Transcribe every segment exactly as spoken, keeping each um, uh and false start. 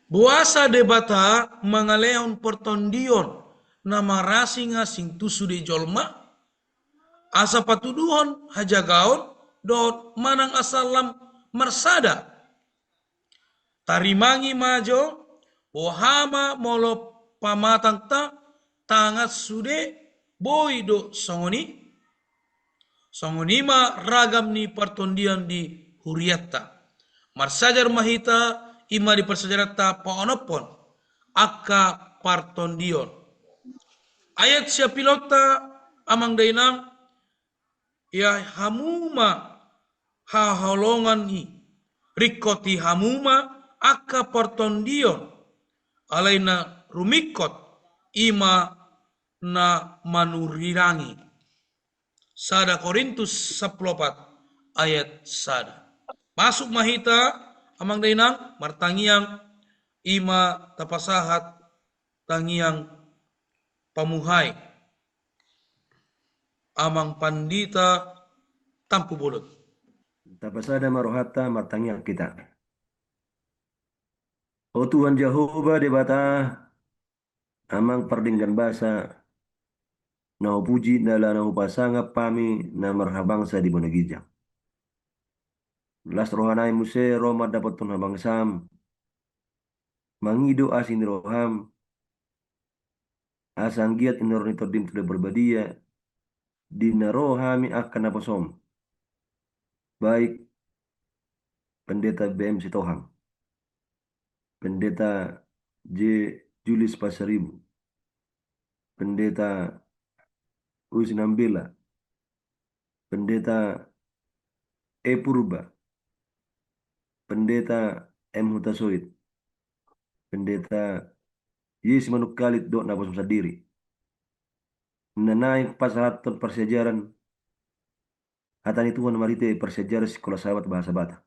Boasa Debata mangalehon partondion na marasing-asing tu sude jolma, asa patuduhon hajagaon dohot manang asa lam marsada? Tarimangi ma jo, boha ma molo pamatangta tangan sude boi do songon i? Songon i ma ragam ni partondion di hurianta. Marsajar ma hita, i ma di parsajaranta paonomhon angka partondion. Ayat siapilonta, amang dainang, ia hamu ma haholongan i, ringkoti hamu ma angka partondion, alai na rumingkot i ma na manurirangi. Sada Korintus sampulu opat ayat sada. Masuk ma hita, amang dainang, martangiang, i ma tapasahat tangiang pamuhai amang pandita Tampubolon. Tapasada ma rohanta, martangiang hita. O Tuhan Jahowa Debata, Amang pardenggan basa, na hupuji jala na hupasangap hami na marhabangsa di bona ginjang. Las rohanami muse ro mandapothon habangsam, mangido asi ni roham, asa anggiat inor ni Tondim Tondi Parbadia, di na ro hami angka naposom, baik Pendeta B M Sitohang, Pendeta J Julius Pasaribu, Pendeta Usi Nambela, Pendeta E Purba, Pendeta M Hutasoit, Pendeta Y Simanungkalit dohot naposom sandiri. Na naeng pasahathon parsiajaran hata ni Tuhan marhite parsiajaran Sikola Sabat bahasa Batak.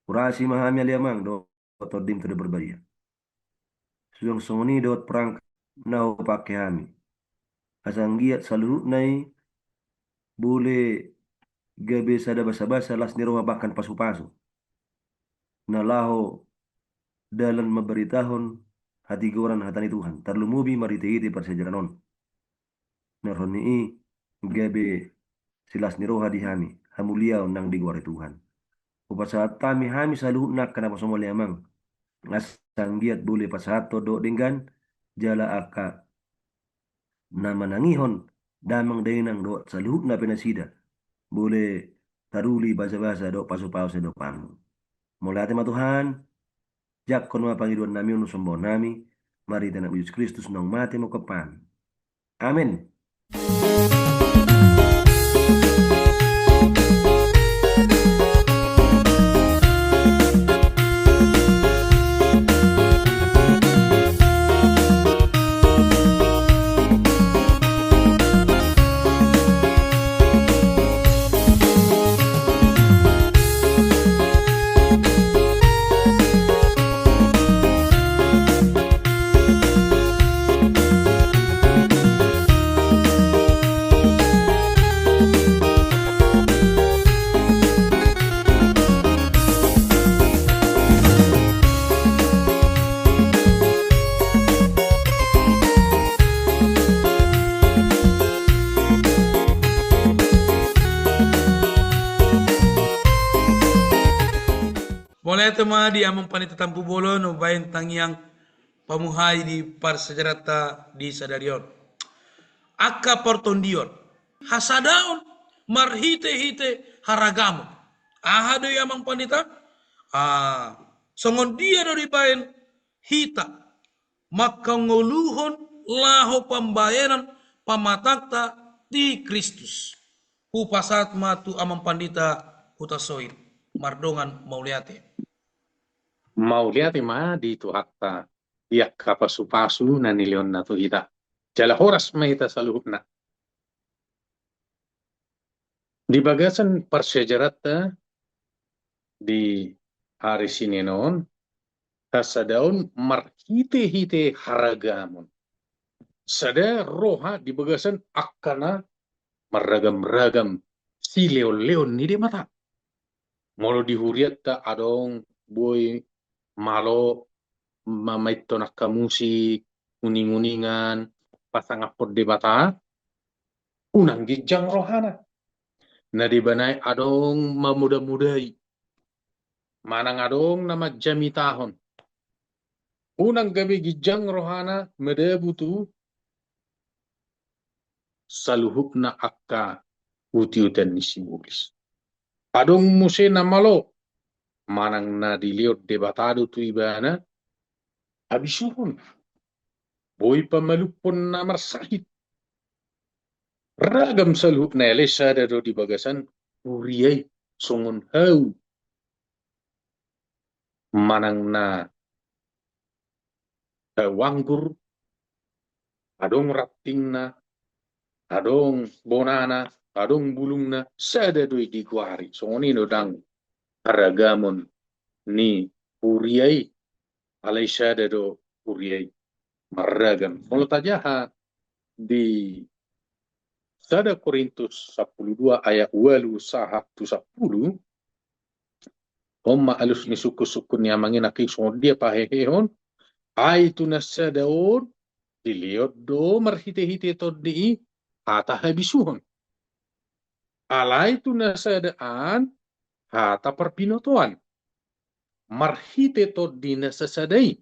Hurasi ma hami ale Amang dohot Tondim Tondi Parbadia. Suang songon i dohot perangkat na hupangke hami. Asa anggiat saluhutna i boi gabe sada basabasa las ni roha bahkan pasupasu. Na laho dalan mambaritahon hatigoran hata ni Tuhan, tarlumobi marhitehite parsiajaran on. Na ro ni i gabe silas ni roha di hami, hamuliaon nang digoari Tuhan. Hupasahat hami, hami saluhutna angka naposom ale Amang. Asa anggiat boi pasahathon dohot denggan, jala angka na manangihon damang dainang dohot saluhutna pe nasida, boi taruli basabasa dohot pasupasu sian adopanmu. Mauliate ma Tuhan, jangkon ma pangidoannami on, sombaonnami, marhite Anakmu Jesus Kristus naung mate mangkophon hami. Amen. Mauliate ma di Amang Pandita Tampubolon, umbahen tangiang pamuhai di parsiajaranta di sadari on. Angka partondion, hasadaon marhitehite haragamon. Aha do i Amang Pandita? Ah, songon dia do dibahen hita mangkangoluhon laho pambahenan pamatangta di Kristus. Hupasahat ma tu Amang Pandita Hutasoit, mardongan mauliate. Mauliate ma di Tuhanta, di angka pasupasu na nilehonna tu hita. Jala horas ma hita saluhutna. Di bagasan parsiajaranta di ari Sinen on, hasadaon marhitehite haragamon. Sada roha di bagasan angka na marragam-ragam silehon-lehon ni Debata. Molo di hurianta adong boi malo mamainton angka musik, uning-uningan, pasangaphon Debata, unang ginjang rohana. Na deba nai adong mamoda-modai, manang adong na manjamitahon. Unang gabe ginjang rohana madabu tu saluhutna angka uti-utian ni sibolis. Adong muse na malo, manang na dilehon Debata do tu ibana habisuhon. Boi pamalumhon na marsahit. Ragam saluhutna, alai sada do di bagasan huria i, songon hau manang na hau anggur, adong rantingna, adong bonana, adong bulungna, sada do i digoari. Songon i do ndang haragamon ni huria i, alai sada do huria i, marragam. Molo tajaha di sada Korintus sampulu dua ayat ualu sahat tu sampulu, on ma alus ni sungkun-sungkun ni amang i nangkin, songon dia pahehehon, ai tu na sada on dilehon do marhite-hite Tondi i hata habisuhon. Alai tu na sada an hata parbinotoan marhite Tondi na sasada i.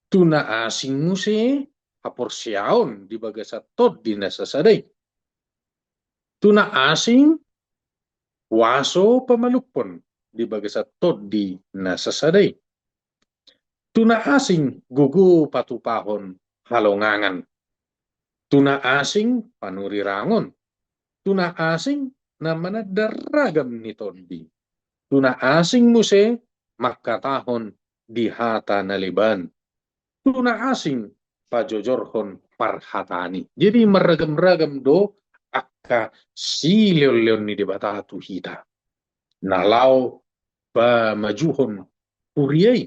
Tu na asing muse haporseaon di bagasan Tondi na sasada i. Tu na asing kuaso pamalumhon di bagasan Tondi na sasada i. Tu na asing gogo patupahon halongangan. Tu na asing panurirang on. Tu na asing na mananda ragam ni tondi. Tu na asing muse mangkatahon di hata na leban. Tu na asing pajojorhon parhataan i. Jadi marragam-ragam do angka silehon-lehon ni Debata tu hita na laho pamajuhon huria i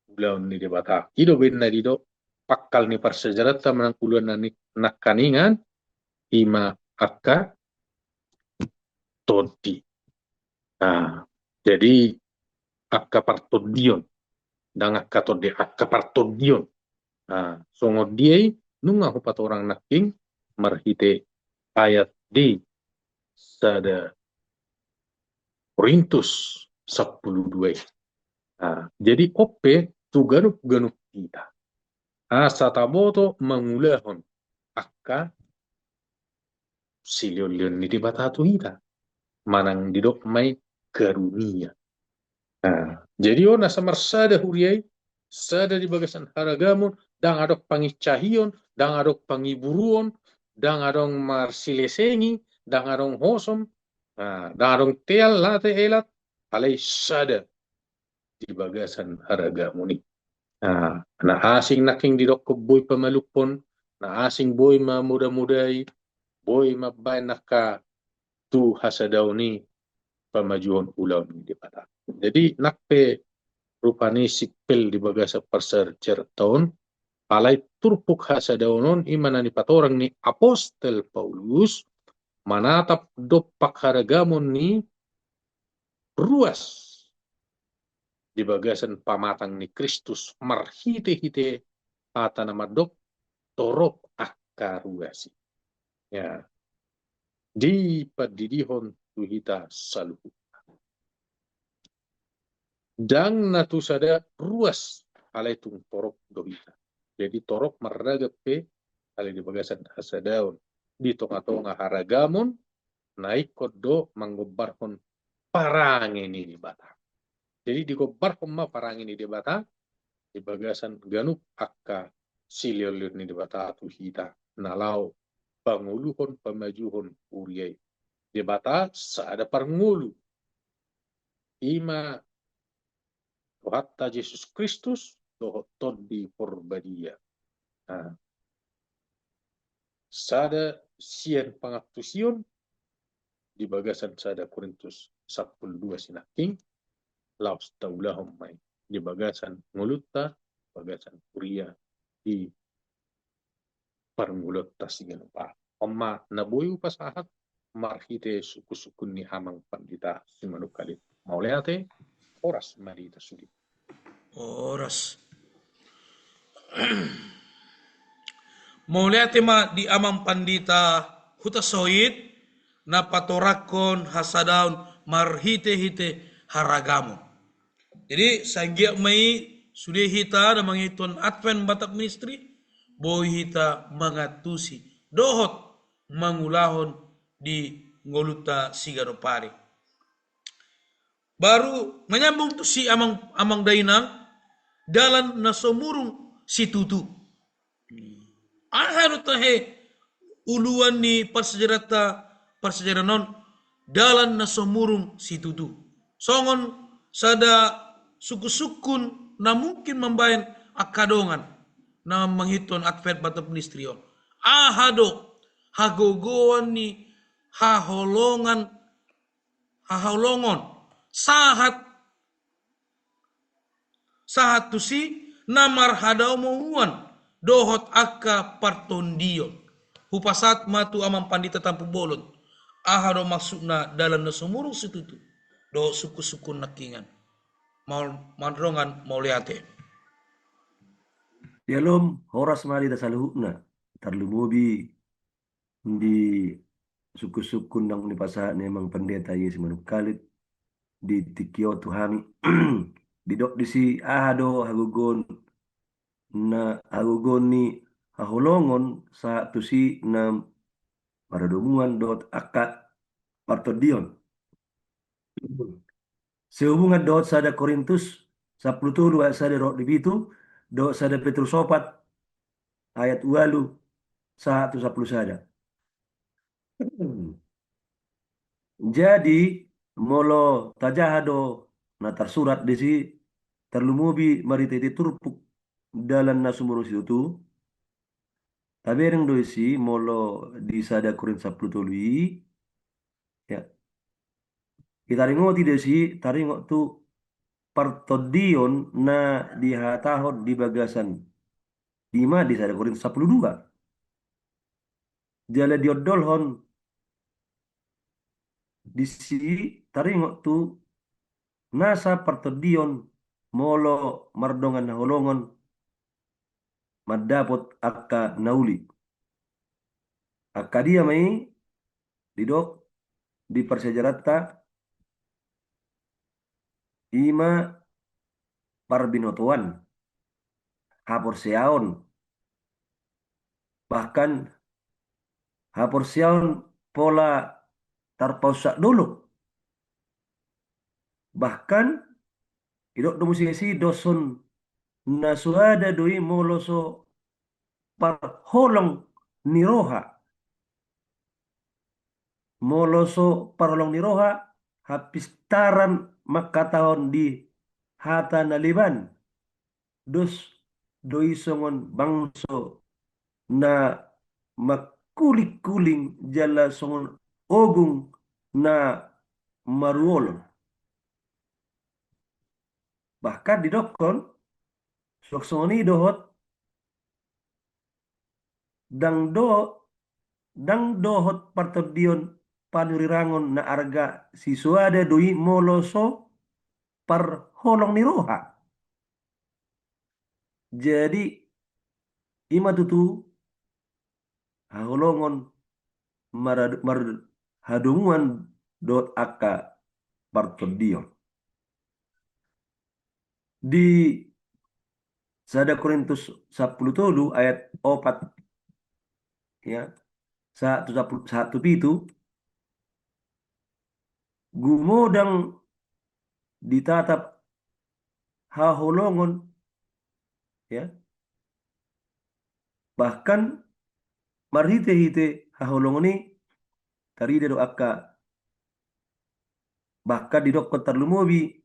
ulaon ni Debata. I do baen na didok pangkal ni parsiajaranta manang ulaon na ni-, nangkaningan, i ma angka tondi. Nah, jadi angka partondion, ndang angka tondi, angka partondion. Nah, songon dia i nunga hupatorang nangkin marhite ayat di sada Korintus sampulu dua i. Nah, jadi on pe tu ganup-ganup hita asa taboto mangulahon angka silehon-lehon ni Debata tu hita. Manang didok ma i karunia. Nah, jadi on asa marsada huria i, sada di bagasan haragamon, ndang adong pangincahion, ndang adong pangiburuon, ndang adong marsilesengi, ndang adong hosom, nah, ndang adong teal, late, elat, alai sada di bagasan haragamon i. Nah, na asing nangkin didokkon boi pamalumhon, na asing boi mamodamodai, boi mambaen angka tu hasadaon i pamajuhon ulaon ni Debata. Jadi nang pe rupani simpel di bagasan parsiajaranta on, alai turpuk hasadaon on i ma na nipatorang ni apostel Paulus manatap dompak haragamon ni ruas di bagasan pamatang ni Kristus marhite-hite hata na mandok torop angka ruas i. Ya. Dipandidihon tu hita saluhutna. Ndang na tu sada ruas alai tung torop do hita. Jadi torop marragam pe alai di bagasan hasadaon di tonga-tonga haragamon na ingkon do manggombarhon parange ni Debata. Jadi digombarhon ma parange ni Debata di bagasan ganup angka silehon-lehon ni Debata tu hita na laho pangoluhon pamajuhon huria i. Debata sada parngolu, i ma Tuhanta Jesus Kristus dohot Tondi Porbadia. Nah, sada sian pangantusion di bagasan sada Korintus sampulu dua sinangkin, laos taulahon ma i di bagasan ngolunta, bagasan huria di parngoluonta siganup aha. On ma na boi hupasahat marhite sungkun-sungkun ni amang pandita Simanungkalit. Mauliate, horas ma di hita sude. Horas. Mauliate ma di Amang Pandita Hutasoit na patorangkon hasadaon marhite-hite haragamon. Jadi sai anggiat ma i sude hita na mangihuthon Advent Batak Ministry, boi hita mangantusi dohot mangulahon di ngolunta siganup ari. Baru manyambung tu si amang, amang dainang, dalan na so murung situtu. Aha do tahe uluan ni parsiajaranta, parsiajaran on, dalan na so murung situtu. Songon sada sungkun-sungkun na mungkin mambaen angka dongan na mangihuthon Advent Batak Ministry on. Aha do hagogoan ni haholongan, haholongon, sahat, sahat tusi na marhadomuan dohot angka partondion. Hupasahat ma tu Amang Pandita Tampubolon, aha do maksudna dalan na so murung situtu dohot sungkun-sungkun nangkiningan. Maol-, mardongan mauliate. Syalom, horas ma di hita saluhutna, tarlumobi di sungkun-sungkun naung dipasahat ni Amang Pandita i Simanungkalit di tingki on tu hami. Didok disi aha do hagogoon na, hagogoon ni haholongon sahat tusi na marhadomuan dohot angka partondion. Sehubungan dohot sada Korintus sampulu tolu ayat sada dohot di pitu, dohot sada Petrus opat ayat ualu sahat tu sampulu sada. Jadi molo tajaha do na tarsurat disi, tarlumobi marhite-hite turpuk dalan na so murung situtu, tabereng do disi molo di sada Korintus sampulu tolu i, ya. Ditaringoti do disi, taringot tu partondion na dihatahon di bagasan i ma di sada Korintus sampulu dua. Jala diondolhon disi taringot tu nasa partondion molo mardongan haholongon mandapot angka na uli. Angka dia ma i didok di parsiajaranta, i ma parbinotoan, haporseaon, bahkan haporseaon pola tarpaunsak dolok. Bahkan didok do muse disi, doshon na soada do i molo so parholong ni roha. Molo so parholong ni roha, hapistaran mangkatahon di hata na leban. Dos do i songon bangso na mangkuling-kuling jala songon ogung na maruolon. Bahkan didokkon, songon i dohot, ndang do, ndang dohot partondion panurirangon na arga sisoada do i molo so parholong ni roha. Jadi i ma tutu haholongon mar-, marhadomuan dohot angka partondion. Di sada Korintus sampulu tolu ayat opat, ya, sahat tu sampulu, sahat tu pitu, gumodang ditatap haholongon, ya. Bahkan marhite-hite haholongon i tarida do angka, bahkan didokkon tarlumobi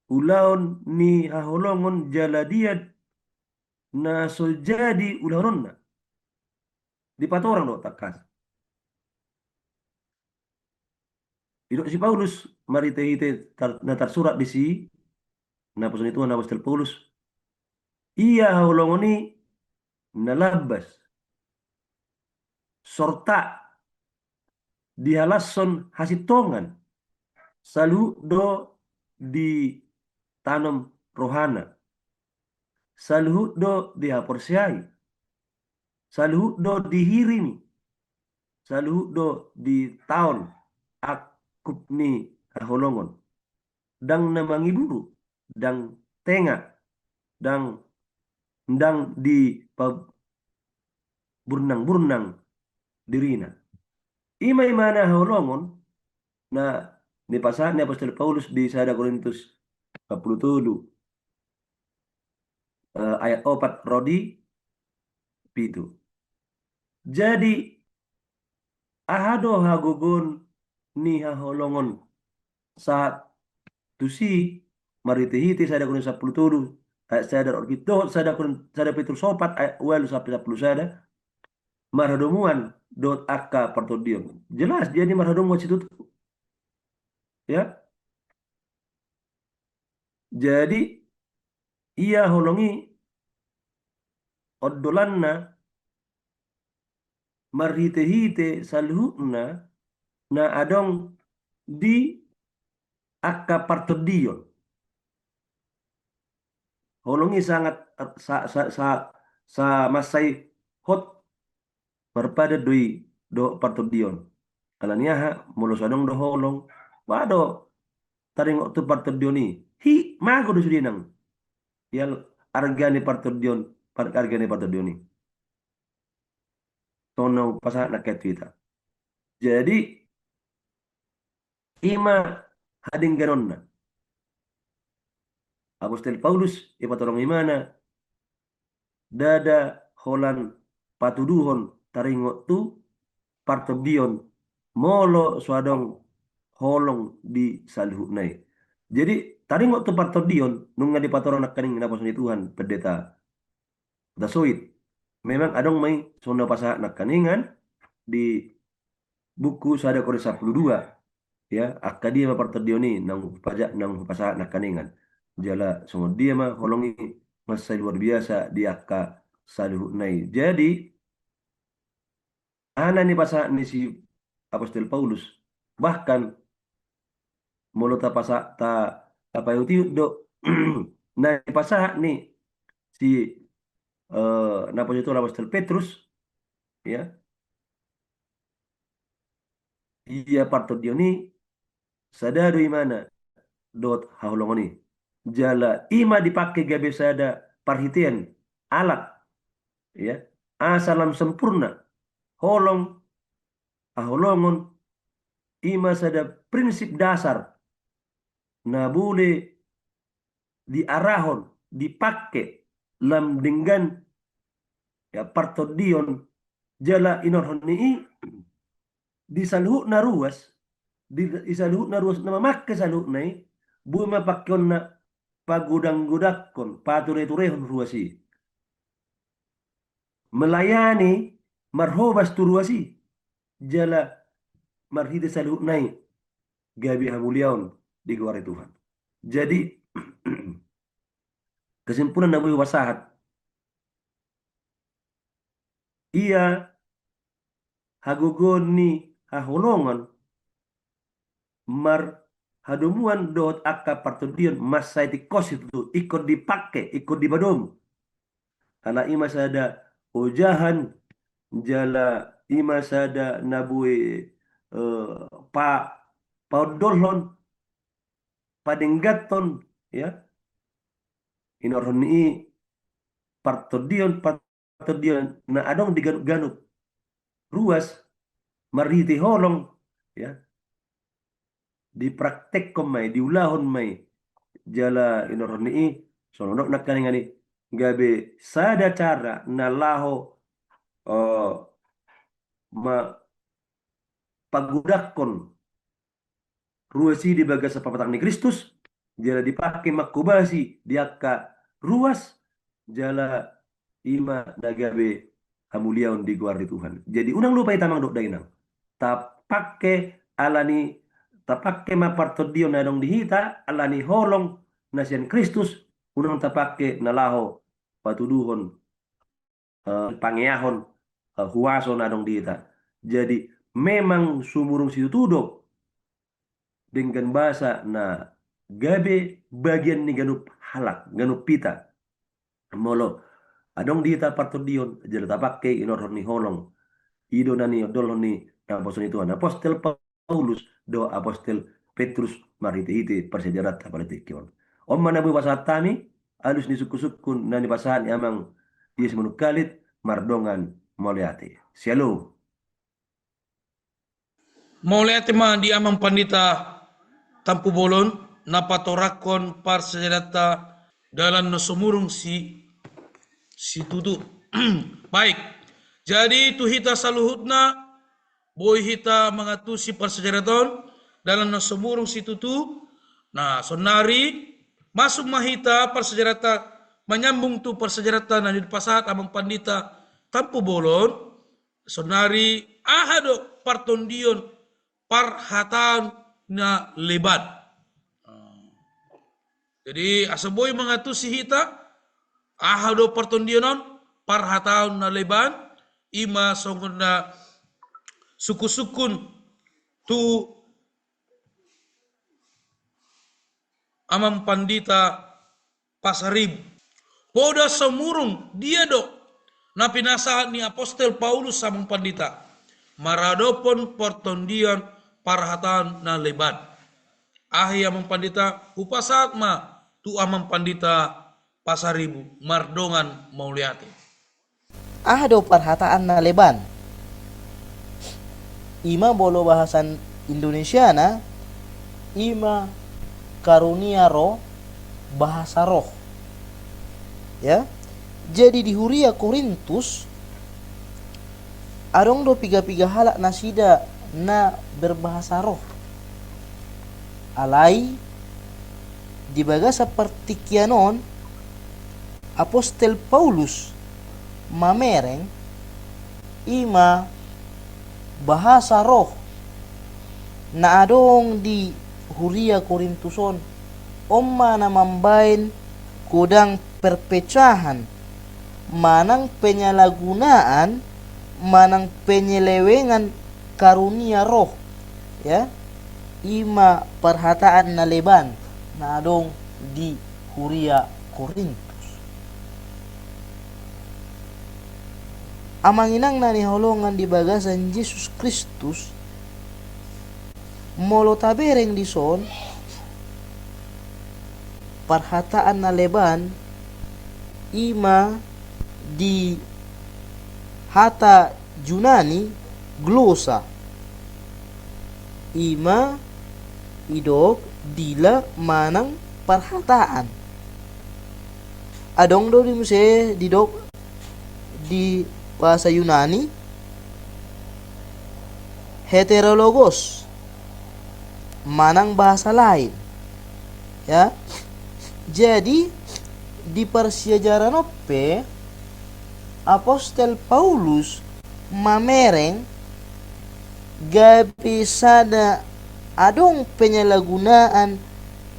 ulaon ni haholongon jala dia na so jadi ulahononna. Dipatorang do tangkas. Didok si Paulus marhite-hite tar-, na tarsurat disi, naposo ni Tuhan apostel Paulus, ia haholongon i na lambas, sorta dihalashon hasintongan, saluhut do ditanom rohana. saluhut do dihaporseai, saluhut do dihirimi, saluhut do ditaon angkup ni haholongon. Ndang na mangiburu, ndang tenga, ndang, ndang dipaburnang-burnang dirina. I ma imana haholongon na nipasahat ni apostel Paulus di sada Korintus sampulu tolu, eh, ayat opat ro di pitu. Jadi, aha do hagogoon ni haholongon sahat tusi, marhite-hite sada Korintus sampulu tolu ayat sada ro di pitu, sada Korin-, sada Petrus opat ayat ualu sampe sampulu sada, marhadomuan dohot angka partondion. Jelas, jadi marhadomuan situtu. Ya. Jadi, ia holong i ondolanna marhite-hite saluhutna na adong di angka partondion. Holong i sangat, sa, sa, sa, sa mansai hot marpadan do i dohot partondion. Alani aha? Molo so adong do holong, ba do taringot tu partondion i, hi, mago do sude nang. Ia arga ni partondion, par-, arga ni partondion i. Songon na hupasahat nangkin tu hita. Jadi, i ma hadengganonna. Apostel Paulus, ipatorang imana, ndada holan patuduhon taringot tu partondion, molo so adong holong di saluhutna i. Jadi, taringot tu partondion, nunga dipatorang nangkaning naposo ni Tuhan, Pendeta Dasoit. Memang adong ma i songon na hupasahat nangkaningan di buku sada Korintus sampulu dua. Ya, angka dia ma partondion i, naung hupaja-, naung hupasahat nangkaningan. Jala songon dia ma holong i mansai luar biasa di angka saluhutna i. Jadi, aha na nipasahat ni si apostel Paulus. Bahkan, molo tapasa-, ta-, tapaihut-ihut do na nipasahat ni si, eh, naposo ni Tuhan apostel Petrus, ya. Ia partondion i sada do imana dohot haholongon i. Jala i ma dipake gabe sada parhitean, alat, ya, asa lam sempurna holong, haholongon, i ma sada prinsip dasar na boi diarahon, dipake lam denggan, ya, partondion, jala inorhon ni i di saluhutna ruas, di, di saluhutna ruas na mamake saluhutna i, boi ma pakeonna pagodang-godangkon, pature-turehon ruas i. Melayani marhobas tu ruas i, jala marhite saluhutna i gabe hamuliaon digoari Tuhan. Jadi, kesimpulan na boi hupasahat, ia hagogoon ni haholongon marhadomuan dohot angka partondion mansai tingkos situtu, ingkon dipake, ingkon dipadomu. Ala i ma sada ojahan, jala i ma sada na boi, eh, pa-, paondolhon, padengganhon, ya. Inorhon ni i partondion, partondion na adong di ganup-ganup ruas marhite holong, ya. Dipraktekhon ma i, diulahon ma i. Jala inorhon ni i, songon na nidok nangkaningan i, gabe sada cara na laho, eh, ma-, pagodangkon ruas i di bagasan pamatang ni Kristus, jala dipake manghobasi di angka ruas, jala i ma na gabe hamuliaon digoari Tuhan. Jadi unang lupa hita, amang dohot dainang. Tapake alani, tapake ma partondion na adong di hita, alani holong na sian Kristus, unang tapake na laho patuduhon, eh, pangeahon, eh, huaso na adong di hita. Jadi memang sumurung situtu do denggan basa na gabe bagian ni ganup halak, ganup hita. molo adong di hita partondion, jala tapake inorhon ni holong. I do na niondolhon ni naposo ni Tuhan. Apostel Paulus dohot apostel Petrus marhite-hite parsiajaranta pala tingki on. On ma na boi pasahat hami, alus ni sungkun-sungkun na nipasahat ni amang Yesus Manungkalit, mardongan mauliate. Shalom. Mauliate ma di amang pandita Tampubolon, na patorangkon parsiajaranta dalan na sumurung si, situtu. Baik, jadi tu hita saluhutna, boi hita mangantusi parsiajaranta on, dalan na sumurung situtu. Nah, sonari, masuk ma hita parsiajaranta, manyambung tu parsiajaranta na nipasahat amang pandita Tampubolon, sonari aha do partondion parhataon na leban. Jadi, asa boi mangantusi hita, aha do partondion on, parhataon na leban, i ma songon na sungkun-sungkun tu amang pandita Pasaribu. Poda sumurung dia do na pinasahat ni apostel Paulus amang pandita maradophon partondion parhataon na leban. Aha i amang pandita, hupasahat ma tu amang pandita Pasaribu, mardongan mauliate. Aha do parhataan na leban? I ma molo bahasa Indonesiana, i ma karunia roh, bahasa roh. Ya. Jadi di huria Korintus, adong do piga-piga halak nasida na berbahasa roh. Alai di bagasan partingkian on, apostel Paulus mamereng i ma bahasa roh na adong di huria Korintus on, on ma na mambaen godang perpecahan manang penyalahgunaan manang penyelewengan karunia roh, ya, i ma parhataan na leban na adong di huria Korintus. Amang inang na hinaholongan di bagasan Jesus Kristus, molo tabereng dison, parhataan na leban i ma di hata Junani glossa, i ma didok dila manang parhataan. Adong do di muse didok di bahasa Yunani heterologos manang bahasa lain. Ya. Jadi di parsiajaran on pe apostel Paulus mamereng gabe sada adong penyalahgunaan,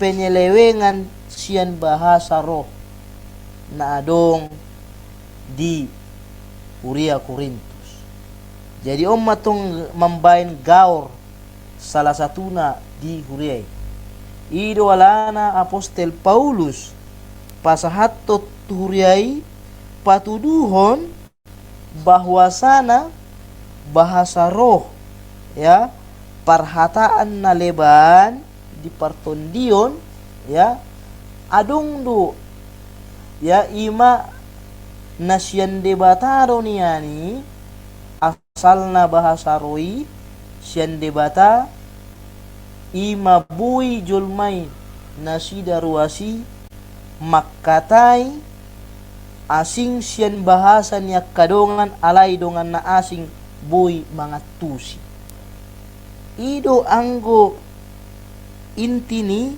penyelewengan sian bahasa roh na adong di huria Korintus. Jadi on ma tong mambaen gaor salah satuna di huria i. I do alana apostel Paulus pasahathon tu huria i patuduhon bahwasana bahasa roh, ya, parhataan na leban di partondion, ya, adong do, ya, i ma na sian Debata do nian i, asalna bahasa roh i sian Debata, i ma boi jolma i nasida ruas i mangkatai asing sian bahasa ni angka dongan, alai dongan na asing boi mangantusi. I do anggo inti ni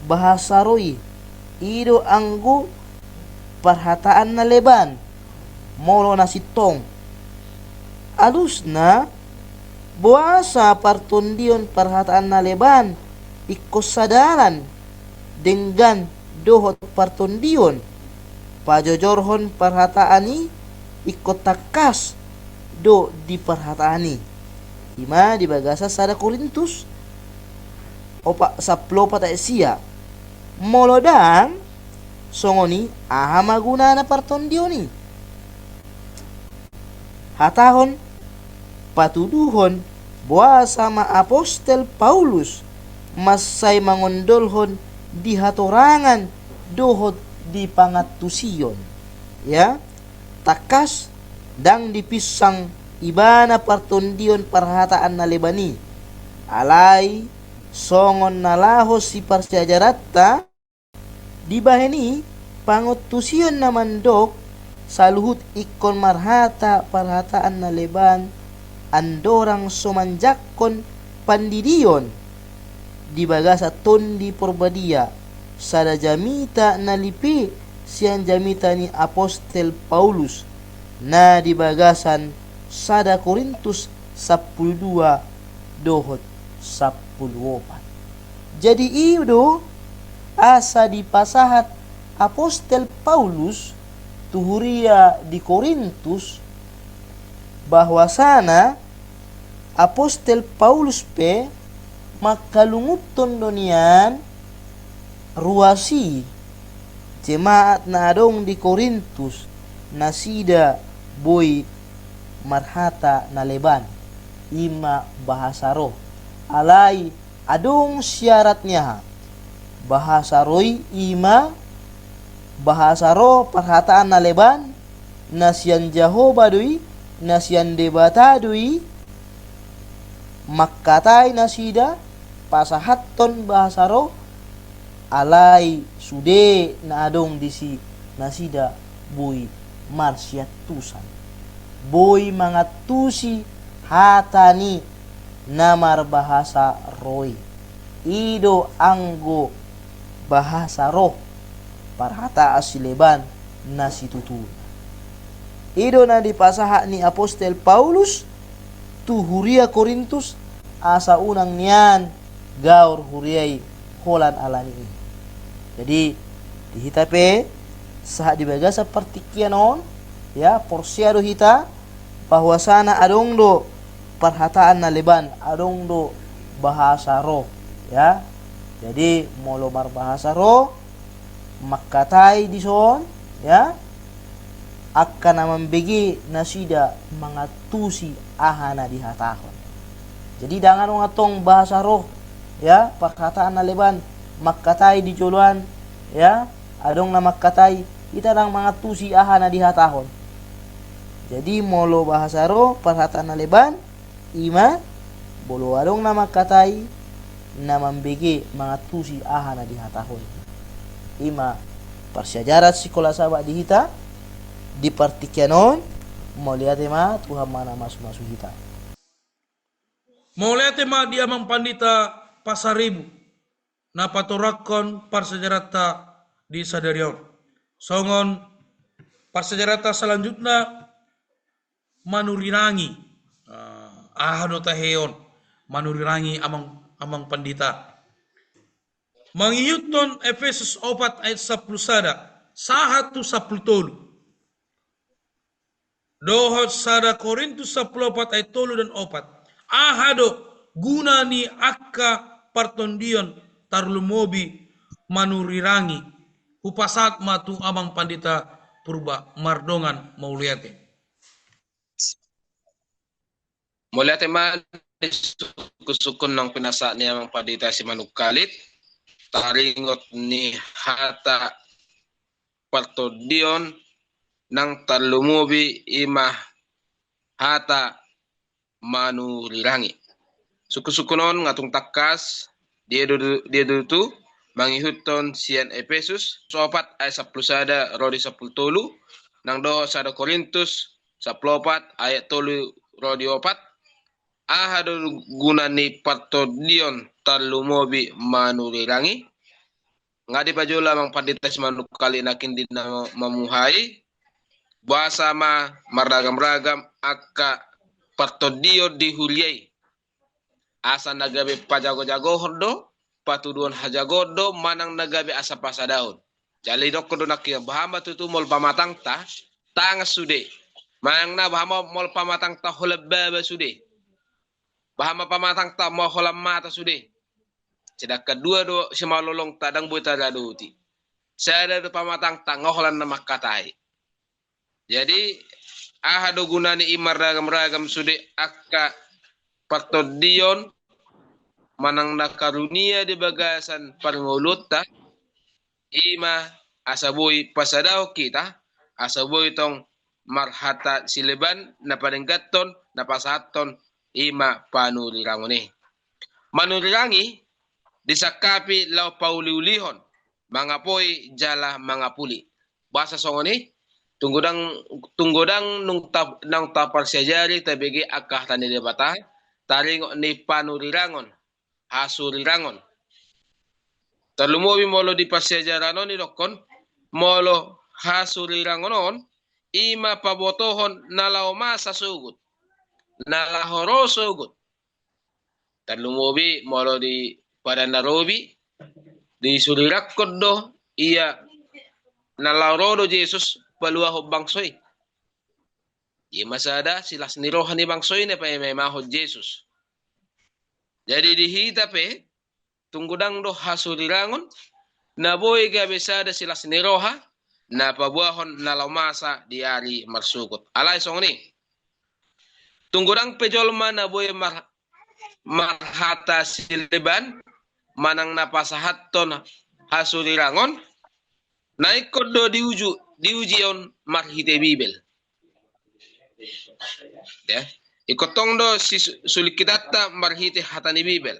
bahasa roh i, i do anggo parhataan na leban. Molo na sintong, alusna, boasa partondion parhataan na leban ingkon sadalan denggan dohot partondion, pajojorhon parhataan i ingkon tangkas do di parhataan i. I ma di bagasan sada Korintus opat, sampulu opat ayat sia. Molo ndang, songon i, aha ma gunana partondion i? Hatahon, patuduhon boasa ma apostel Paulus mansai mangondolhon di hatorangan dohot di pangantusion. Ya, tangkas ndang dipinsang ibana partondion parhataan na leban i. Alai songon na laho siparsiajaranta, dibahen i, pangantusion na mandok saluhut ingkon marhata parhataan na leban andorang so manjangkon pandidion di bagasan Tondi Porbadia, sada jamita na lipe sian jamita ni apostel Paulus na di bagasan sada Korintus sampulu dua dohot sampulu opat. Jadi i do asa dipasahat apostel Paulus tu huria di Korintus, bahwasana apostel Paulus pe mangkalungunhon do nian ruas i jemaat na adong di Korintus, nasida boi marhata na leban, i ma bahasa roh. Alai adong syarat ni aha? Bahasa roh i, i ma bahasa roh parhataan na leban, na sian Jahowa do i, na sian Debata do i, mangkatai nasida pasahathon bahasa roh, alai sude na adong disi nasida boi marsiantusan, boi mangantusi hata ni na marbahasa roh i. I do anggo bahasa roh parhataan sileban na situtuna. I do na dipasahat ni apostel Paulus tu huria Korintus, asa unang nian gaor huria i holan alani i. Jadi di hita pe sahat di bagasan partingkian on, ya, porsea do hita bahwasana adong do parhataan na leban, adong do bahasa roh, ya. Jadi molo marbahasa roh, mangkatai dison, ya, angka na mambege nasida mangantusi aha na dihatahon. Jadi ndang adong antong bahasa roh, ya, parhataan na leban mangkatai di joloan, ya, adong na mangkatai, hita ndang mangantusi aha na dihatahon. Jadi molo bahasa roh parhataan na leban, i ma molo adong na mangkatai, na mambege mangantusi aha na dihatahon. I ma parsiajaran sikola Sabat di hita di partingkian on. Mauliate ma, Tuhan ma na mamasu-masu hita. Mauliate ma di Amang Pandita Pasaribu na patorangkon parsiajaranta di sadari on. Songon parsiajaranta salanjutna, manurirangi. Ah, aha do tahe on manurirangi, Amang, Amang Pandita? Mangihuthon Epesus opat ayat sampulu sada sahat tu sampulu tolu. Dohot sada Korintus sampulu opat ayat tolu dan opat. Aha do guna ni angka partondion tarlumobi manurirangi? Hupasahat ma tu Amang Pandita Purba mardongan mauliate. Mauliate ma di sungkun-sungkun naung pinasahat ni Amang Pandita Simanungkalit, taringot ni hata partondion nang tarlumobi i ma hata manurirangi. Sungkun-sungkun on nga tung tangkas, dia do, dia do tu, mangihuthon sian Epesus opat ayat sampulu sada ro di sampulu tolu, nang dohot sada Korintus sampulu opat ayat tolu ro di opat. Aha do guna ni partondion tarlumobi manurirangi? Nga dipajolo Amang Pandita Simanungkalit nangkin di na mamuhai, boasa ma marragam-ragam angka partondion di huria i. Asa na gabe pajago-jagohon do, patuduhon hajagoon do, manang na gabe asa pasadaon. Jala didokkon do nangkin, boha ma tutu molo pamatangta tangan sude, manang na boha ma molo pamatangta holan baba sude, boha ma pamatangta molo holan mata sude. Sedangkan dua do simalolongta ndang boi taradoti. sada do pamatangtang, holan na mangkatai. Jadi, aha do gunana i marragam-ragam sude angka partondion manang na karunia di bagasan parngoluonta, i ma asa boi pasadahon hita, asa boi tong marhata sileban na padengganhon, na pasahathon, i ma panurirangon i. Manurirang i disangkapi laho pauliulihon, mangapoi jala mangapuli. Bahasa songon i, tung godang, tung godang nunga ta, nunga taparsiajari tabege angka hata ni Debata, taringot ni panurirangon, hasurirangon. Tarlumobi molo di parsiajaran on didokkon, molo hasurirangon on, i ma pabotohon na laho masa sogot, na laho ro sogot. Tarlumobi molo di Padan na Robi, disurirangkon do ia na laho ro do Jesus paluahon bangso i. Ia ma sada silas ni roha ni bangso i na paima-imahon Jesus. Jadi di hita pe, tung godang do hasurirangon, na boi gabe sada silas ni roha, na paboahon na laho masa di ari marsogot. Alai songon i. Tung godang pe jolma na boi mar, marhata sileban, manang na pasahathon hasurirangon, na ingkon do diuju, diujion marhite Bibel. Ya. Ingkon tong do si, sulingkitanta marhite hata ni Bibel.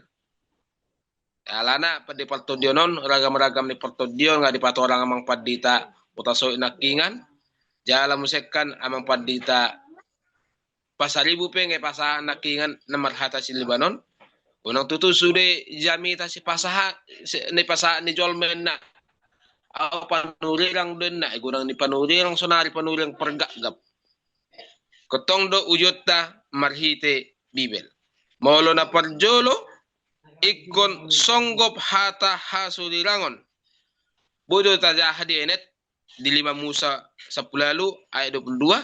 Alana di partondion on, ragam-ragam ni partondion, nga dipatorang amang pandita Hutasoit nangkiningan, jala muse kan amang pandita Pasaribu pe nga dipasahat nangkiningan na marhata sileban on. Unang tutu sude jamita sipasahat, si, na dipasahat ni jolma inna. Au panurirang do inna, godang ni panurirang sonari, panurirang pargapgap. Ingkon tong do ujionta marhite Bibel. Molo na parjolo, ingkon songgop hata hasurirangon. Boi do tajaha dienet di lima Musa sampulu ualu ayat dua pulu dua,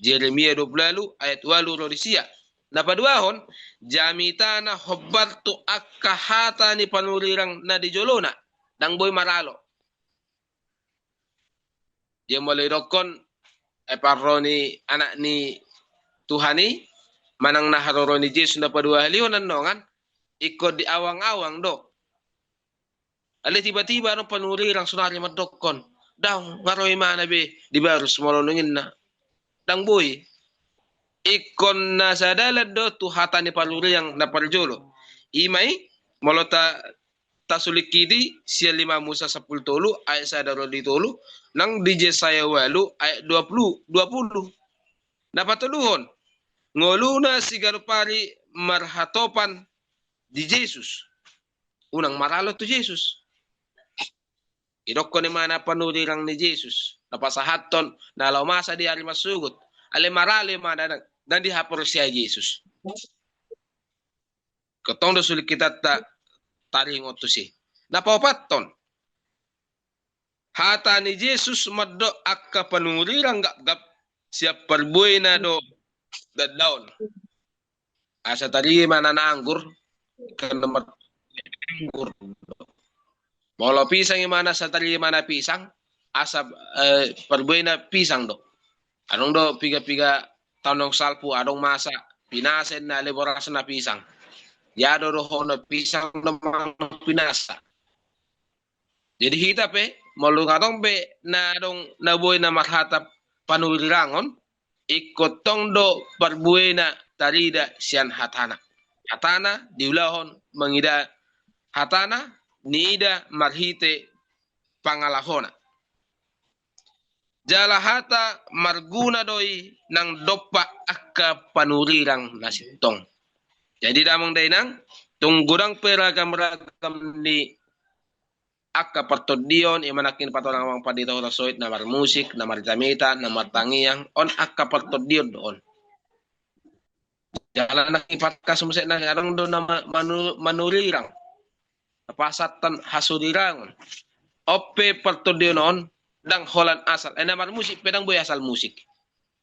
Jeremia dua pulu ualu ayat ualu ro di sia. Na paduahon, jamitana hombar tu angka hata ni panurirang na di jolona, ndang boi maralo. Dia molo didokkon, eh, parro ni Anak ni Tuhan i, manang na haroro ni Jesus na paduahalihon annon, ingkon diawang-awang do. Alai tiba-tiba adong panurirang sonari mandokkon, ndang, nga ro imana be dibarus molo nunga inna. Ndang boi. Ingkon na sadalan do tu hata ni panurirang na parjolo. I ma i, molo ta, tasulingkiti sian lima Musa sampulu tolu ayat sada ro di tolu, nang di Jesaya ualu ayat dua pulu, dua pulu. Na patoluhon, ngoluna siganup ari marhatopan di Jesus. Unang maralo tu Jesus. Didokkon imana panurirang ni Jesus, na pasahathon na laho masa di ari marsogot. Alai maralo imana, ndang dihaporseai Jesus. Ingkon tong do sulingkitanta taringot tusi. Na paopathon, hata ni Jesus mandok angka panurirang gapgap, sian parbuena do dandanon. Asa tarima na anggur, kan nomor anggur. Molo pisang imana asa tarima na pisang, asa, eh, parbuena pisang do. Adong do piga-piga taon naung salpu, adong masa pinasa inna, alai borasna pisang. Ia do dohonon pisang do manang pinasa. Jadi hita pe, molo adong pe na adong na boi na marhata panurirangon, ingkon tong do parbuena tarida sian hatana. Hatana diulahon mangida, hatana niida marhite pangalahona. Jala hata marguna do i nang dompak angka panurirang na sintong. Jadi damang dainang, tung godang pe ragam-ragam ni angka partondion, ima nangkin patorang amang pandita Hutasoit, na marmusik, na marjamita, na martangiang, on angka partondion do on. Jala nangkin patkas muse nang adong do na ma, manu, manurirang. Na pasahathon hasurirangon. On pe partondion on, ndang holan asal. Eh, na marmusik pe ndang boi asal musik.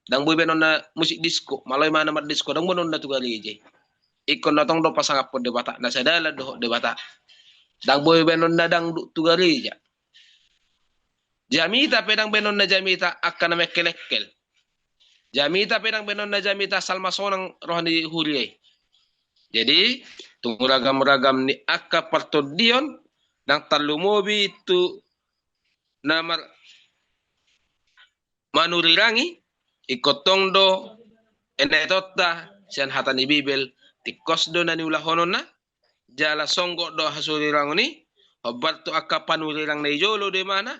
Ndang boi baenonna musik disko, malo imana mardisko, ndang baenonna tu gareja. Ingkon na tong do pasangaphon Debata, na sadalan dohot Debata. Ndang boi baenonna dangdut tu gareja. Jamita pe ndang baenonna jamita angka na mengkelengkel. Jamita pe ndang baenonna jamita asal ma sonang roha ni huria i. Jadi, tung ragam-ragam ni angka partondion, ndang tarlumobi tu na mar-, manurirangi, ingkon tong do enetonta sian hata ni Bibel, tingkos do na niulahononna, jala songgot do hasurirangon i, hombar tu angka panurirang na i jolo do imana,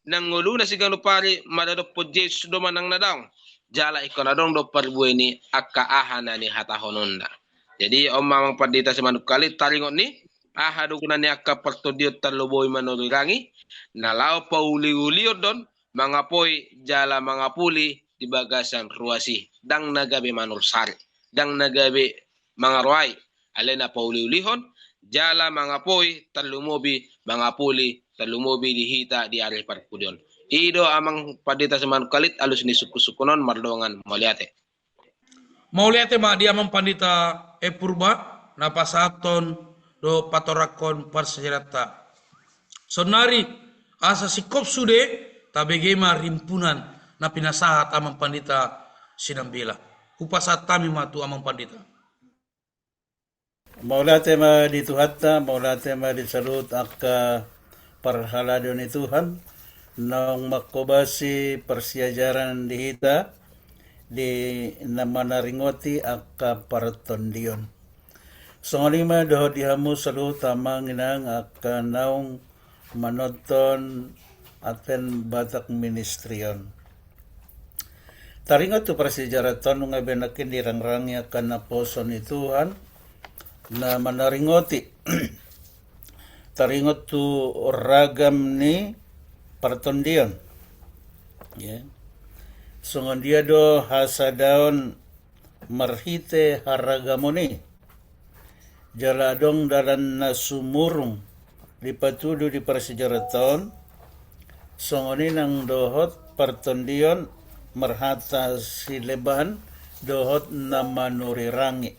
nang ngoluna siganup ari maradophon Jesus do manang na daong, jala ingkon adong do parbue ni angka aha na nihatahononna. Jadi, on ma amang pandita simanungkalit taringot ni, aha do guna ni angka partondion tarlumobi manurirangi, na laho pauli-ulion do on, mangapoi jala mangapuli di bagasan ruas i. Ndang na gabe manursari, ndang na gabe mangaroai, alai na pauli-ulihon, jala mangapoi, tarlumobi mangapuli, tarlumobi di hita di ari parpudi on. I do amang pandita simanungkalit alus ni sungkun-sungkun on, mardongan mauliate. Mauliate ma di amang pandita E Purba, na pasahathon dohot patorangkon parsiajaranta. Saonari, asa singkop sude, tabege ma rimpunan na pinasahat amang pandita Sinambela. Hupasahat hami ma tu amang pandita. Mauliate ma di Tuhanta, mauliate ma di saluhut angka parhalado ni Tuhan, naung manghobasi parsiajaran di hita, di na manaringoti angka partondion. Songon i ma dohot di hamu saluhut amang inang angka naung manonton Advent Batak Ministry on. Taringot tu parsiajaranta on, nunga be nangkin dirangrangi angka naposo ni Tuhan na manaringoti. Taringot tu ragam ni partondion. Ya. Songon dia do hasadaon marhite haragamon i. Jala adong dalan na sumurung dipatudu di parsiajaranta on, songon i nang dohot partondion marhata sileban dohot na manurirangi.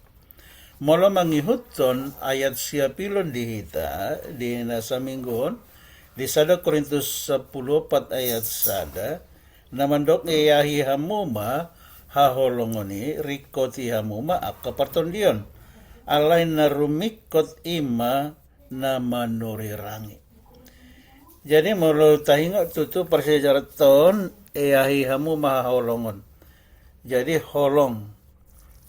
Molo mangihuthon ayat siapilon di hita di na saminggu on, di sada Korintus sampulu opat ayat sada, na mandok, iahi hamu ma haholongon i, ringkoti hamu ma angka partondion. Alai na rumingkot i ma na manurirangi. Jadi molo taingot tutu parsiajaranta on, iahi hamu ma haholongon. Jadi holong,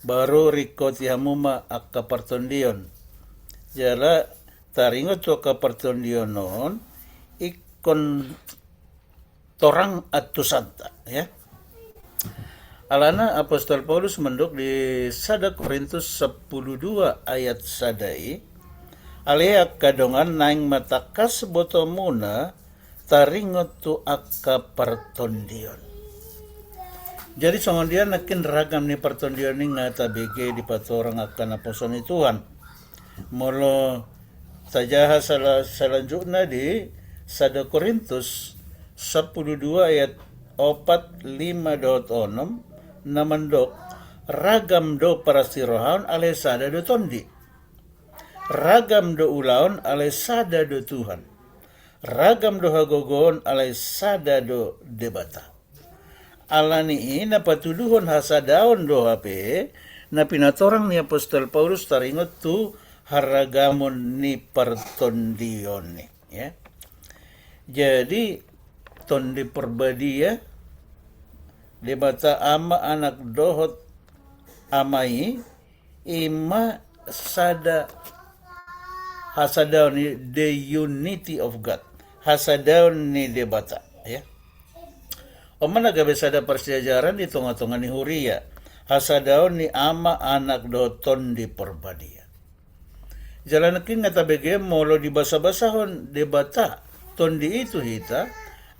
baru ringkoti hamu ma angka partondion. Jala taringot tu angka partondion on, ingkon torang antusanta, ya. Alana apostel Paulus mandok di sada Korintus sampulu dua ayat sada i, alai angka dongan, naeng ma tangkas botoonmuna taringot tu angka partondion. Jadi songon dia nangkin ragam ni partondion i nga tabege dipatorang angka naposo ni Tuhan. Molo tajaha sala-, salanjutna di sada Korintus sampulu dua ayat opat, lima dohot onom, na mandok, ragam do parasirohaon alai sada do tondi. Ragam do ulaon alai sada do Tuhan. Ragam do hagogoon alai sada do Debata. Alani i na patuduhon hasadaon do hape na pinatorang ni apostel Paulus taringot tu haragamon ni partondion i, ya. Jadi Tondi Porbadia, Debata Ama, Anak dohot Ama i, i ma sada hasadaon ni, the unity of God, hasadaon ni Debata, ya. On ma na gabe sada parsiajaran di tonga-tonga ni huria, hasadaon ni Ama, Anak dohot Tondi Porbadia. Jala nangkin nga tabege molo dibasabasahon Debata Tondi i tu hita,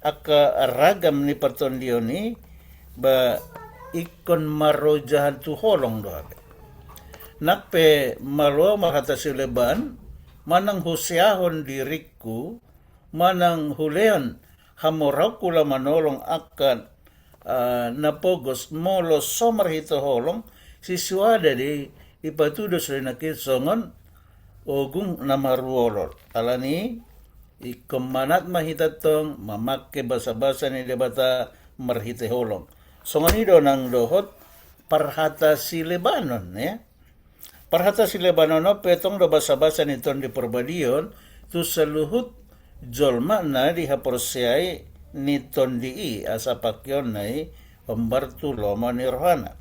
angka ragam ni partondion i, ba ingkon marojahan tu holong do hape. Nang pe malo marhata sileban, manang huseahon diringku, manang hulehon hamoraonku laho manolong angka, eh, na pogos, molo so marhite holong, sisuada do i dipatudos do i nangkin songon ogung na maruolol. Alani Ingkon manat ma hita tong mamangke basabasa ni Debata marhite holong. Songon i do nang dohot parhata silebanon, ya. Parhata silebanon on pe tong do basabasa ni Tondi Parbadiaon tu saluhut jolma na dihaporseai ni tondi i, asa pakeonna i hombar tu lomo ni rohana.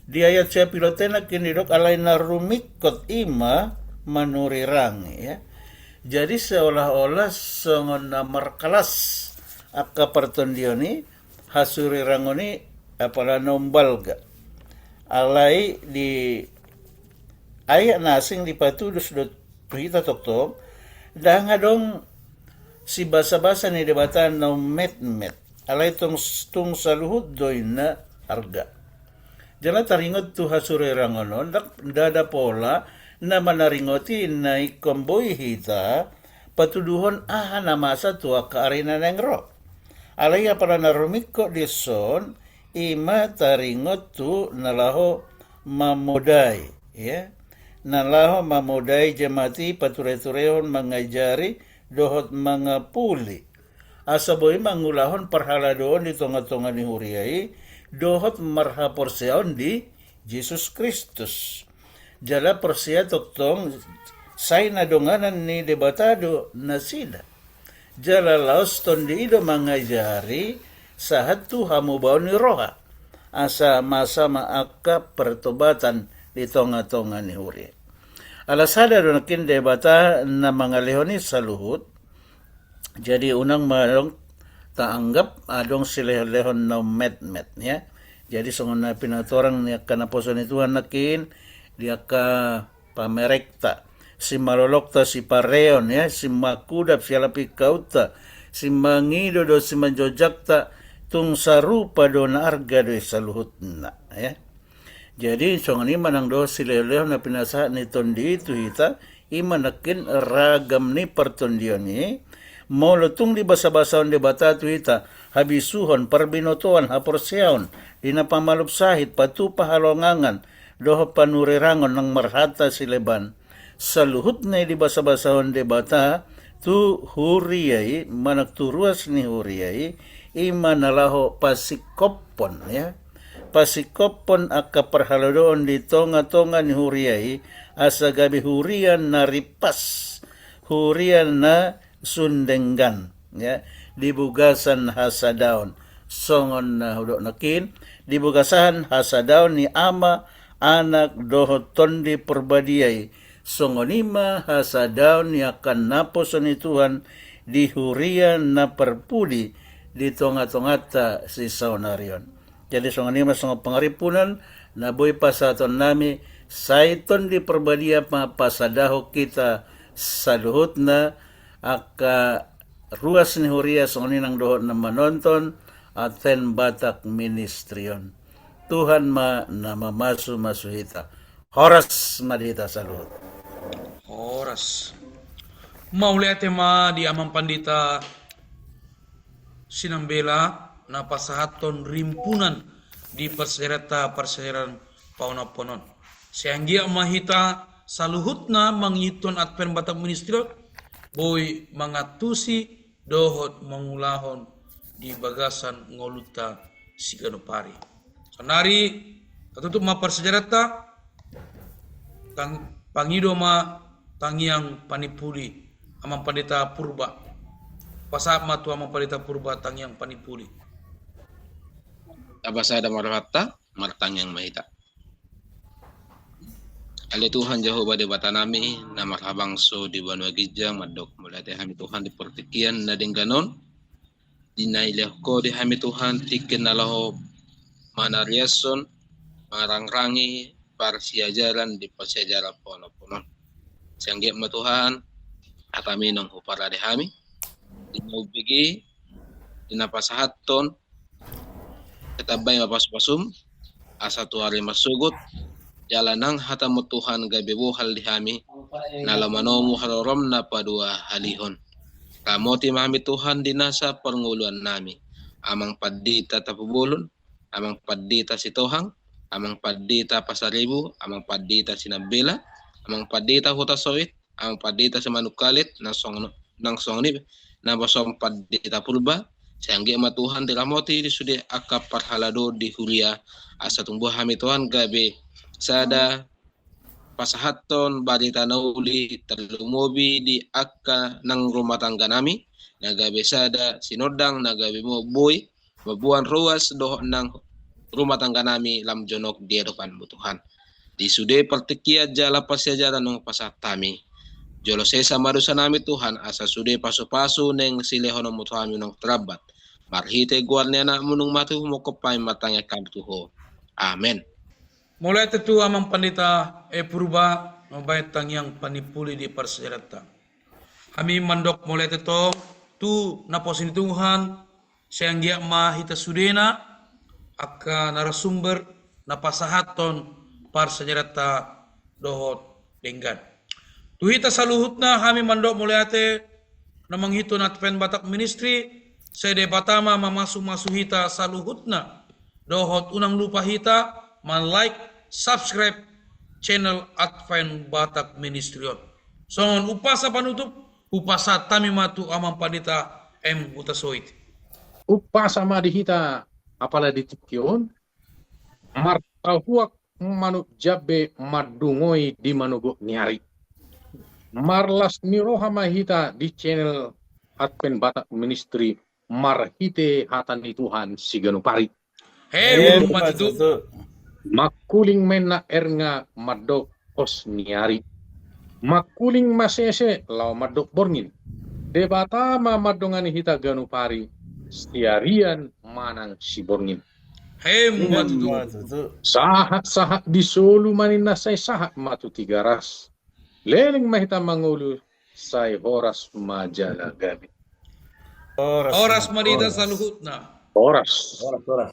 Di ayat sia pilotena nangkin didok alai na rumingkot i ma manurirangi, ya. Jadi seolah-olah songon na markalas angka partondion i, hasurirangon i apala na umbalga. Alai di ayat na asing dipatudos do tu hita tongtong, ndang adong sibasabasa ni Debata na ummetmet, alai tung, tung saluhut do inna arga. Jala taringot tu hasurirangon on, ndada pola na manaringoti na ingkon boi hita patuduhon aha na masa tu angka ari na naeng ro. Alai apala na rumingkot dison, i ma taringot tu na laho mamodai, ya. Na laho mamodai jemati, patureturehon, mangajari dohot mangapuli, asa boi mangulahon parhaladoon di tongatonga ni huria i, dohot marhaporseaon di Jesus Kristus. Jala porsea tongtong sai na donganan ni Debata do nasida. Jala laos tondi i do mangajari sahat tu hamubaon ni roha, asa masa ma angka pertobatan di tongatonga ni huria. Ala sada do nangkin Debata na mangalehon i saluhut. Jadi unang ma adong taanggap adong silehonlehon na ummetmet, ya. Jadi songon na pinatorang ni angka naposo ni Tuhan nangkin di angka pamerekta, simalolokta, sipareon, ya, simangkudap, sialap ingkaunta, simangido dohot simanjonjakta, tung sarupa do na arga do i saluhutna, ya. Jadi songon i ma nang dohot silehonlehon na pinasahat ni tondi i tu hita, i ma nangkin ragam ni partondion i. Molo tung dibasabasahon Debata tu hita habisuhon, parbinotoan, haporseaon, di na pamalum sahit, patupa halongangan dohot panurirangon nang marhata sileban, saluhutna i dibasabasahon Debata tu huria i, manang tu ruas ni huria i, i ma na laho pasingkophon, ya. Pasingkophon angka parhaladoon di tongatonga ni huria i, asa gabe huria na ripas, huria na sun denggan, ya, di bagasan hasadaon. Songon na hudok nangkin, di bagasan hasadaon ni Ama, Anak dohot Tondi Parbadia i, songon i ma hasadaon ni angka naposo ni Tuhan di huria na parpudi di tongatonganta sisaonari on. Jadi songon i ma songon pangarimpunan na boi pasahaton nami, sai Tondi Parbadia ma pasadahon hita saluhutna angka ruas ni huria songon i nang dohot na manonton Advent Batak Ministry on. Tuhan ma na mamasumasu hita. Horas ma di hita saluhut. Horas. Mauliate ma di Amang Pandita Sinambela na pasahathon rimpunan di parsiajaranta parsiajaran paonomhonon. Sai anggiat ma hita saluhutna mangihuthon Advent Batak Ministry on boi mangantusi dohot mangulahon di bagasan ngolunta siganup ari. Saonari tatutup ma parsiajaranta, tang-, pangido ma tangiang panimpuli, Amang Pandita Purba. Pasahat ma tu Amang Pandita Purba tangiang panimpuli. Tapasada ma rohanta, martangiang ma hita. Ale Tuhan Jahowa Debata nami, na marhabangso di banua ginjang, mandok mauliate hami Tuhan di partingkian na denggan on, di na dilehon Ho di hami Tuhan tingki na laho manariashon, mangarangrangi parsiajaran di parsiajaran paonomhonon. Sai anggiat ma Tuhan, hataMi naung huparade hami, di na umbege i, di na pasahathon, tatambai ma pasupasu-Mu, asa tu ari marsogot, jala nang hataMu Tuhan gabe bohal di hami, na laho manomu haroromna paduahalihon. Ramoti ma hami Tuhan di nasa parngoluan nami, Amang Pandita Tampubolon, Amang Pandita Sitohang, Amang Pandita Pasaribu, Amang Pandita Sinambela, Amang Pandita Hutasoit, Amang Pandita Simanungkalit, na songon nang songon i na pasahaton di Pandita Purba, sai anggiat ma Tuhan diramoti di sude angka parhalado di huria, asa tung boha hami Tuhan gabe sada pasahathon barita na uli, tarlumobi di angka nang rumah tangga nami, na gabe sada sinondang, na gabe mo boi mamboan ruas dohot nang rumah tangga nami lam jonok di adopanmu Tuhan. Di sude partingkian jala parsiajaran naung pasahat hami, jolo sesa ma dosa nami Tuhan, asa sude pasupasu naeng silehononmu tu hami unang tarlambat. Marhite goar ni Anakmu naung mate humongkop hami martangiang hami tu Ho. Amen. Mauliate tu Amang Pandita E Purba, mambahen tangiang panimpuli di parsiajaranta. Hami mandok mauliate tong tu naposo ni Tuhan, sai anggiat ma hita sudena angka narasumber na pasahathon parsiajaranta dohot denggan. Tu hita saluhutna hami mandok mauliate na mangihuthon Advent Batak Ministry, sai Debata ma mamasumasu hita saluhutna, dohot unang lupa hita ma-like, subscribe channel Advent Batak Ministry on. Songon umpasa panutup, hupasahat hami ma tu Amang Pandita M Hutasoit. Umpasa ma di hita apala di tingki on, marpahuak manuk jambe mandungoi di manogot ni ari. Marlas ni roha ma hita di channel Advent Batak Ministry marhite hata ni Tuhan siganup ari. He, mauliate tutu. Mangkuling ma inna ernga mandok pos ni ari. Mangkuling ma sese laho mandok borngin. Debata ma mandongani hita ganup ari, siarian manang siborngin. He, mauliate tutu. Sahat-sahat di solu ma ninna, sai sahat ma tu Tigaras. Leleng ma hita mangolu, sai horas ma jala gabe. Horas ma di hita saluhutna. Horas. Horas, horas.